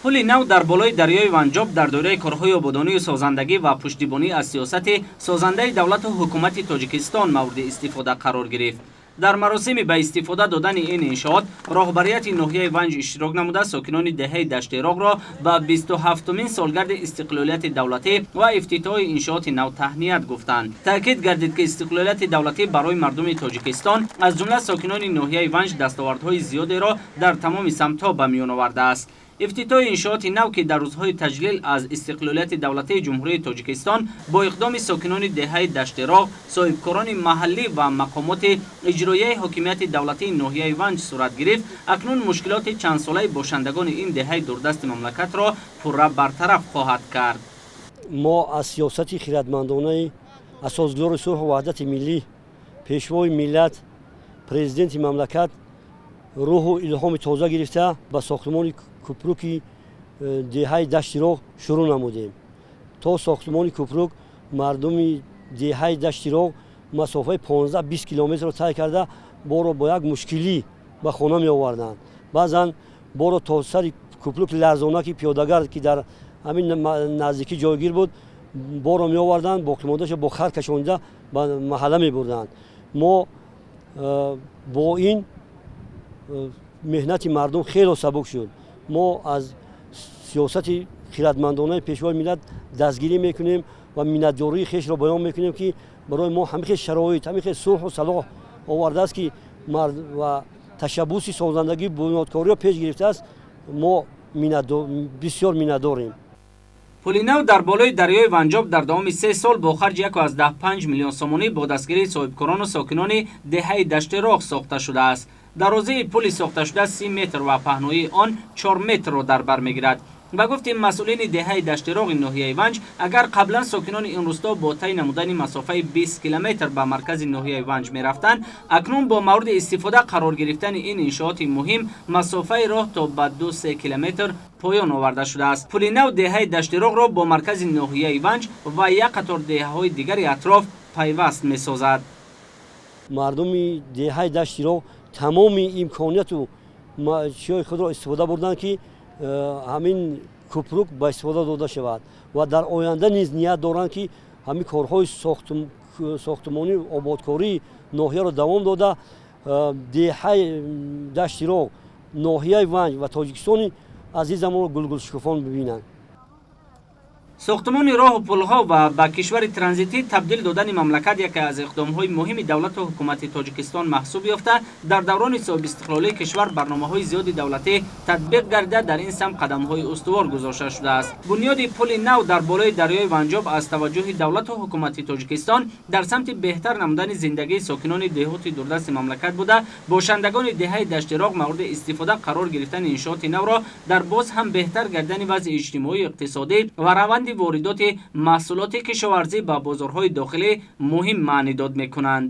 Пули нав дар болои дарёи Ванҷоб дар доираи корҳои ободонию созандагӣ ва пуштибонӣ аз сиёсати созандаи давлату ҳукумати Тоҷикистон мавриди истифода қарор гирифт. Дар маросими ба истифода додани ин иншоот роҳбарияти ноҳияи Ванҷ иштирок намуда, сокинони деҳаи Даштироғро ба 27-умин солгарди истиқлолияти давлатӣ ва ифтитоҳи иншооти нав таҳният гуфтанд. Таъкид гардид, ки истиқлолияти давлатӣ барои мардуми Тоҷикистон, аз ҷумла сокинони ноҳияи Ванҷ, дастовардҳои зиёдеро дар тамоми самтҳо ба миён овардааст. Ифтитоҳи иншооти нав, ки дар рӯзҳои таҷлил аз истиқлолияти давлатии Ҷумҳурии Тоҷикистон бо иқдоми сокинони деҳаи Даштироғ, соҳибкорони маҳаллӣ ва мақомоти иҷроияи ҳокимияти давлатии ноҳияи Ванҷ сурат гирифт, акнун мушкилоти чандсолаи бошандагони ин деҳаи дурдасти мамлакатро пурра бартараф хоҳад кард. Мо аз сиёсати хиратмандонаи Асосгузори сулҳу ваҳдати миллӣ, Пешвои миллат, Президенти мамлакат рӯҳу илҳоми тоза гирифта, ба сохтмони купруки деҳаи Даштироғ шурӯъ намудем. То сохтмони купрук мардуми деҳаи Даштироғ масофаи 15-20 километрро тай карда, борро бо як мушкилӣ ба хона меоварданд. Баъзан борро то сари купруки ларзонаки пиёдагард, ки дар ҳамин наздикӣ ҷойгир буд, борро меоварданд, боқимондаашро бо хар кашонида ба маҳалла мебурданд. Мо бо ин меҳнати мардум хело сабук шуд. Мо аз сиёсати хиратмандонаи Пешвои миллат дастгирӣ мекунем ва миннатдории хешро баён мекунем, ки барои мо ҳамин хел шароит, ҳамин хел сулҳу салоҳ овардааст, ки ва ташаббуси созандагӣ, бунёдкориро пеш гирифтааст. Мо бисёр миннатдорем. Пули нав дар болои дарёи Ванҷоб дар давоми 3 сол бо харҷи 1,5 миллион сомонӣ бо дастгирии соҳибкорону сокинони деҳаи Даштироғ сохта шудааст. Дарозии пули сохташуда 30 метр ва паҳноии он 4 метрро дар бар мегирад. Ба гуфти масъулини деҳаи Даштироғи ноҳияи Ванҷ, агар қаблан сокинони ин рӯсто бо тай намудани масофаи 20 километр ба маркази ноҳияи Ванҷ мерафтанд, акнун бо мавриди истифода қарор гирифтани ин иншооти муҳим масофаи роҳ то ба 2-3 километр поён оварда шудааст. Пули нав деҳаи Даштироғро бо маркази ноҳияи Ванҷ ва як қатор деҳаҳои дигари атроф пайваст месозад. Мардуми деҳаи Даштироғ тамоми имконияту чиҳои худро истифода бурданд, ки ҳамин купрук ба истифода дода шавад, ва дар оянда низ ният доранд, ки ҳамин корҳои сохтмонӣ, ободкории ноҳияро давом дода, деҳаи Даштироғ, ноҳияи Ванҷ ва Тоҷикистони азизамонро гулгулшукуфон бибинанд. Сохтмони роҳу пулҳо ва ба кишвари транзитӣ табдил додани мамлакат яке аз иқдомҳои муҳими давлату ҳукумати Тоҷикистон маҳсуб ёфта, дар даврони соҳибистиқлолии кишвар барномаҳои зиёди давлатӣ татбиқ гардида, дар ин самт қадамҳои устувор гузошта шудааст. Бунёди пули нав дар болои дарёи Ванҷоб аз таваҷҷӯҳи давлату ҳукумати Тоҷикистон дар самти беҳтар намудани зиндагии сокинони деҳоти дурдасти мамлакат буда, бошандагони деҳаи Даштироғ мавриди истифода қарор гирифтани иншооти навро дар боз ҳам беҳтар гардидани вазъи иҷтимоию иқтисодӣ ва раванди воридоти маҳсулоти кишоварзӣ ба бозорҳои дохилӣ муҳим маънидод мекунанд.